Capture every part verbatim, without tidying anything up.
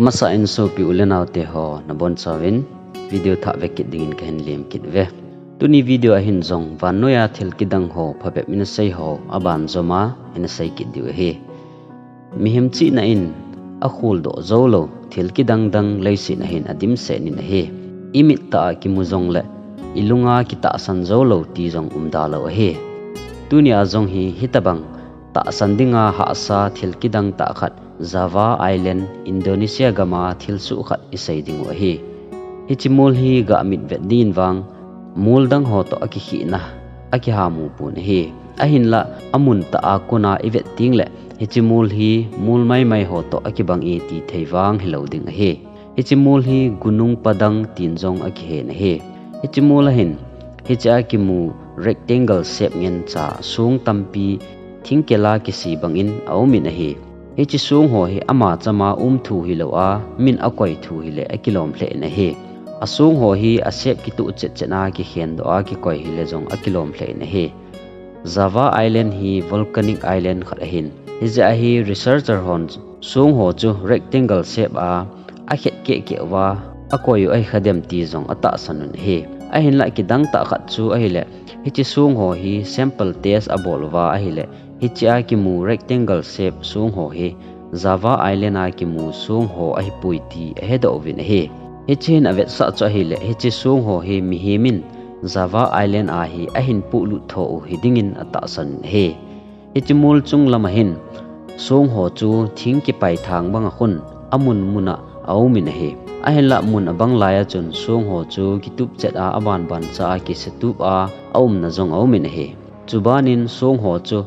Masa in sopi u le nau te ho nabonchauvin video thah ve kit dingin kahin lem kit uve. Tuni video a hin jong vannoiya thil kidang ho phabep in asei ho aban joma in asei kit diu ahi. Mihem chihna in akholdoh joulou thil kidang dang leiset a hin adimset in ahi. Imit tah a kimu jongle ilunga kitahsan joulou ti jong umda lou ahi. Tunia jong hi hitabang tahsan dinga hahsa thil kidang tah khat Java Island, Indonesia gama thilsoh khat isei dingu ahi. Hiche mol hi gah mit vet dingin vang mol dang ho toh akikhehna akihamu pon ahi. Ahinlah amun tah a kona ivet tengle hiche mol hi mol maimai ho toh akibang e ti thei vang hilou ding ahi. Hiche mol hi Gunung Padang tin jong akihen ahi. Hiche mol a hin hichea kimu rectangle shape ngen cha song tampi thingkel a kise bangin aumin ahi. Hiche song ho hi ama chama um thu hilou a min akoi thu hile akilom lheh in ahi. Asong ho hi ashape kitoh chetchet a kikhendoh a kikoi hile jong akilom lheh in ahi. Java Island hi volcanic island khat ahin, hijeh a hi researcher hon song ho chu rectangle shape a akhet kehkeh uva akoi u ahi khadem ti jong atahsan un ahi. Ahinlah kidang tah khat chu ahile hiche song ho hi sample test abol uva ahile hichea kimu rectangle shape song ho hi Java Island a kimu song ho ahipoi ti ahedoh uvin ahi. Hiche hin avetsah chu ahile hiche song ho hi mihem in Java Island a hi ahin pohlut tho u hidingin atahsan un ahi. Hiche mol chung lama hin song ho chu thing kipai thang banga khun amun muna aumin ahi. Ahinlah mun abang laiya chun song ho chu kitup chet a abanban cha a kisetup a aumna jong aumin ahi. Chubanin song ho chu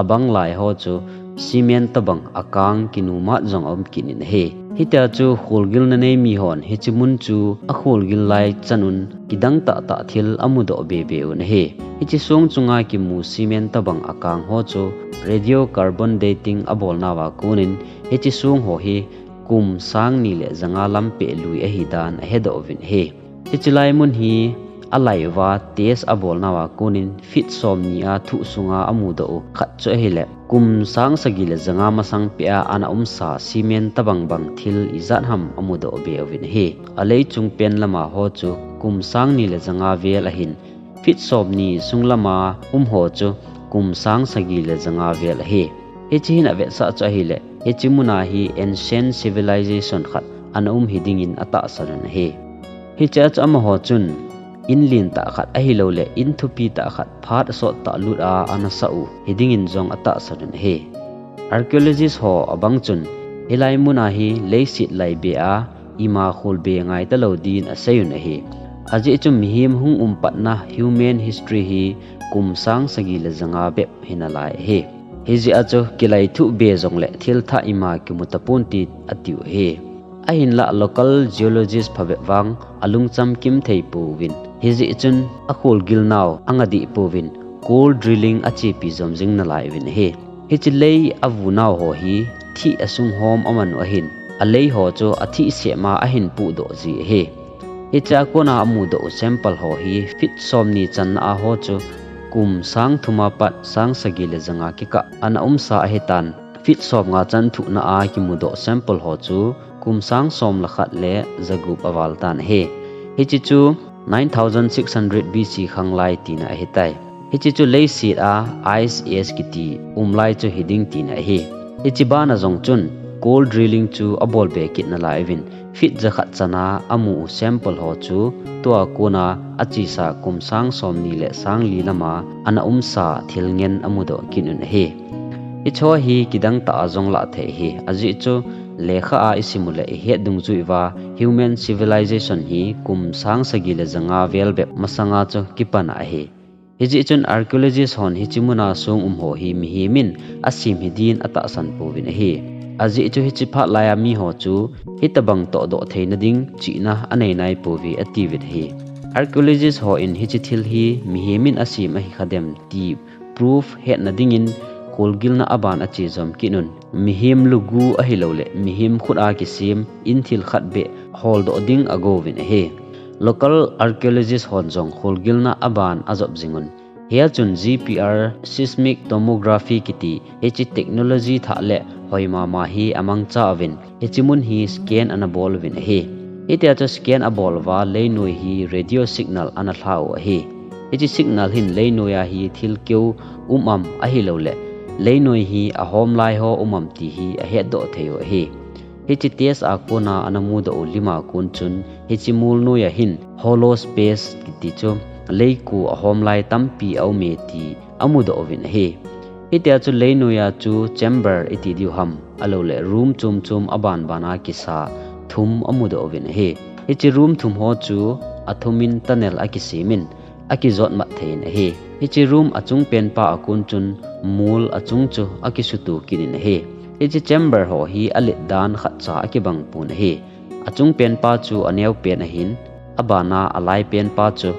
abang lai ho chu cement tobang akang kinumat jong aum kit in ahi. Hitia chu kholgilna nei mihon hiche mun chu akholgil lai chan un kidang tahtah thil amudoh bebe un ahi. Hiche song chunga kimu cement tobang akang ho chu radiocarbon dating abolnauva konin hiche song ho hi kum sang ni le janga lampeh lui ahidan ahedoh uvin ahi. Hiche lai mun hi alai uva test abolnauva konin feet somni a thuh sunga amudoh u khat chu ahile kum sang sagi le janga masang peh a ana umsa cement tobang bang thil ijat ham amudoh be uvin ahi. Alei chung pen lama ho chu kum sang ni le janga vel ahin, feet somni sung lama um ho chu kum sang sagi le janga vel ahi. Hiche hin avetsah chu ahile hiche muna hi ancient civilization khat ana um hidingin atahsan un ahi. Hichea chu amaho chun in lentah khat ahiloule in thupi tah khat phat asot tah lut a ana sah u hidingin jong atahsan un ahi. Archaeologist ho abang chun hilai muna hi leiset lai be a ima kholbe ngai talou din asei un ahi. Ajeh chu mihem hung um patna human history hi kum sang sagi le janga bep hinalai ahi. Hijeh a chu kilai thuh be jongle thil thah ima kimu tapon ti atiu ahi. Ahinlah local geologist phabep vang alungcham kim thei pouvin, hijeh chun akholgilnau anga deh pouvin, core drilling achepi jom jing nalai uvin ahi. Hiche lei avunau ho hi thih asung hom aman u ahin, alei ho chu athih sema ahin pohdoh ji ahi. Hichea kona amudoh u sample ho hi feet somni channa a ho chu kum sang thuma pat sang sagi le janga kikah ana umsa ahitan, feet somnga chan thuhna a kimudoh sample ho chu kum sang som le khat le jagup aval tan ahi. Hiche chu nine thousand six hundred B C khanglai tina ahitai. Hiche chu leiset a Ice Age kiti umlai chu hiding tina ahi. Hiche bana jong chun core drilling chu abolbe kit nalai uvin, feet jakhat chana amu u sample ho chu tua kona achesa kum sang somni le sang li lama ana umsa thil ngen amudoh kit un ahi. Hicheho hi kidang tah a jong lah thei ahi. Ajeh chu lekha a isim u le ihet dungjui uva human civilization hi kum sang sagi le janga vel bep masanga chu kipana ahi. Hijeh chun archaeologist hon hiche muna song um ho hi mihem in asem hidin atahsan pouvin ahi. Ajeh chu hiche phat laiya miho chu hitobang tohdoh theina ding chihna anei naipouve atiuvin ahi. Archaeologist hon hiche thil hi mihem in asem ahi khadem ti proof hetna dingin kholgilna aban ache jom kit un, mihem lugu ahiloule mihem khut a kisem in thil khat beh holdoh ding agouvin ahi. Local archaeologist hon jong kholgilna aban ajop jingun. Hia chun G P R, seismic tomography kiti hiche technology thah le hoima ma hi amangcha uvin, hiche mun hi scan ana bol uvin ahi. Hitia chu scan abol uva leinoi hi radio signal ana lha u ahi. Hiche signal hin leinoiya hi thil keu um am ahilouleh leinoi hi ahom lai ho um am ti hi ahetdoh thei u ahi. Hiche test a kona ana mudoh u lima kon chun hiche mol noiya hin hollow space kiti chu leiku ahom lai tampi aume ti amudoh uvin ahi. Hitia chu leinoiya chu chamber iti diu ham, ahilouleh room chom chom abanbana kisa thum amudoh uvin ahi. Hiche room thum ho chu athumin tunnel akisemin akijot mat thei in ahi. Hiche room achung penpa a kon chun mol achung chu akisutu kit in ahi. Hiche chamber ho hi alet dan khatcha akibang pon ahi. Achung penpa chu aneo pen ahin, abana alai penpa chu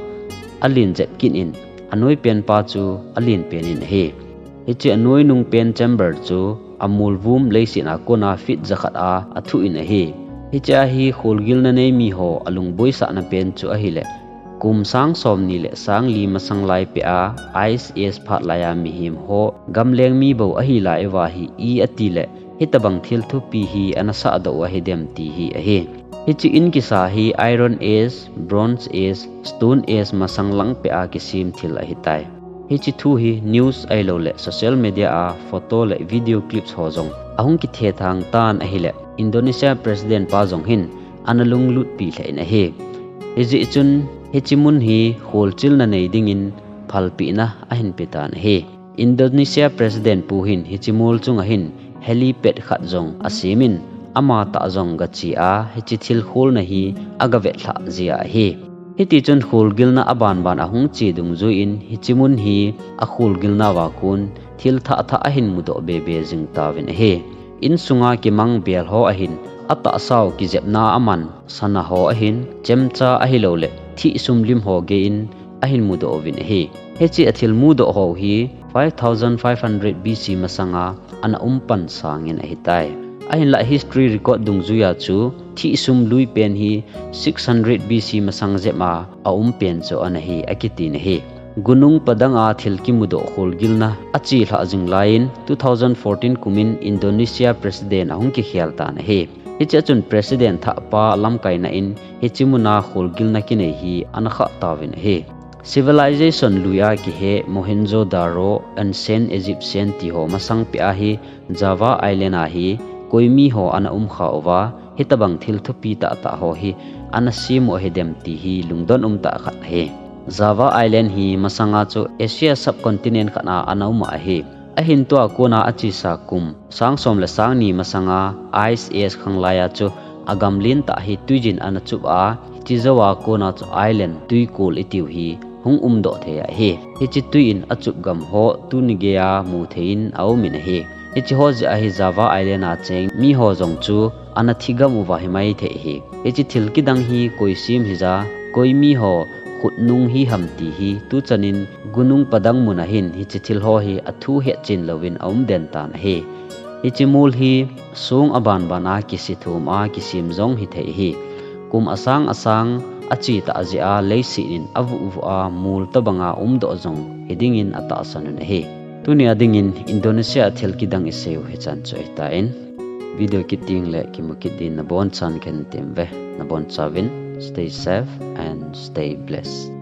alen jep kit in, anoi penpa chu alen pen in ahi. Hiche anoi nung pen chamber chu amolvum leiset a kona feet jakhat a athuh in ahi. Hichea hi kholgilna nei miho alungboisahna pen chu ahileh, kum sang somni le sang li masang lai peh a ice age phat laiya mihem ho gamleng mi bou ahi lai uva hi i atileh, hitabang thil thupi hi ana sahdoh u ahidem ti hi ahi. Hiche in kisa hi Iron Age, Bronze Age, Stone Age masang lang peh a kisem thil ahitai. Hiche thu hi news ahilouleh social media a photo le video clips ho jong ahung kithethang tan ahileh, Indonesia President pa jong hin ana lunglutpi lheh in ahi. Hijeh chun hiche mun hi kholchilna nei dingin phalpehna ahin petan ahi. Indonesia President pu hin hiche mol chunga hin helipad khat jong asemin, amatah jong gache a hiche thil kholna hi agavetlhah jia ahi. Hitichun kholgilna abanban ahung che dungjuiyin hiche mun hi akholgilna uva kon thil thah thah ahin mudoh bebe jing tauvin ahi. Insunga kimang bel ho ahin, atahsau kijepna aman, sana ho ahin, chemcha ahilouleh thihsum lim ho geiyin ahin mudoh uvin ahi. Hiche athil mudoh ho hi five thousand five hundred B C masanga ana um pan sangin ahitai. Ahinlah history record dungjuiya chu thihsum lui pen hi six hundred B C masang jep a aum pen chu ana hi akitin ahi. Gunung Padang a thil kimudoh kholgilna achelhah jing laiyin two thousand fourteen kumin Indonesia President ahung kikhel tan ahi. Hichea chun President thahpa lamkaina in hiche muna kholgilna kinei hi ana khah tauvin ahi. Civilization luiya kihe Mohenjo-daro, Ancient Egyptian ti ho masang peh a hi Java Island a hi koimi ho ana umkha uva, hitabang thil thupi tahtah ho hi ana sem u ahidem ti hi lungdon umtah khat ahi. Java Island hi masanga chu Asia subcontinent khat a ana um ahi. Ahin tua kona achesa kum sang som le sang ni masanga Ice Age khanglaiya chu agam lentah hi tuijin ana chup a, hiche jouva kona chu island tuikol itiu hi hung umdoh thei ahi. Hiche tui in achup gam ho tuni geiya mutheiyin aumin ahi. Hiche ho jeh a hi Java Island a cheng miho jong chu ana thigam uva himaithei ahi. Hiche thil kidang hi koi sem hija, koimi ho khutnung hiham ti hi tuchanin Gunung Padang muna hin hiche thil ho hi athu hetchen louvin aumden tan ahi. Hiche mol hi song abanban a kisethum a kisem jong hithei ahi. Kum asang asang achetah jeh a leiset in avuh vuh a mol tobanga umdoh jong hidingin atahsan un ahi. Tunia dingin Indonesia a thil kidang iseiu hichan chu ahitan. Video kit tengle kimu kit din nabonchauvin kahin temve. Nabonchauvin stay safe and stay blessed.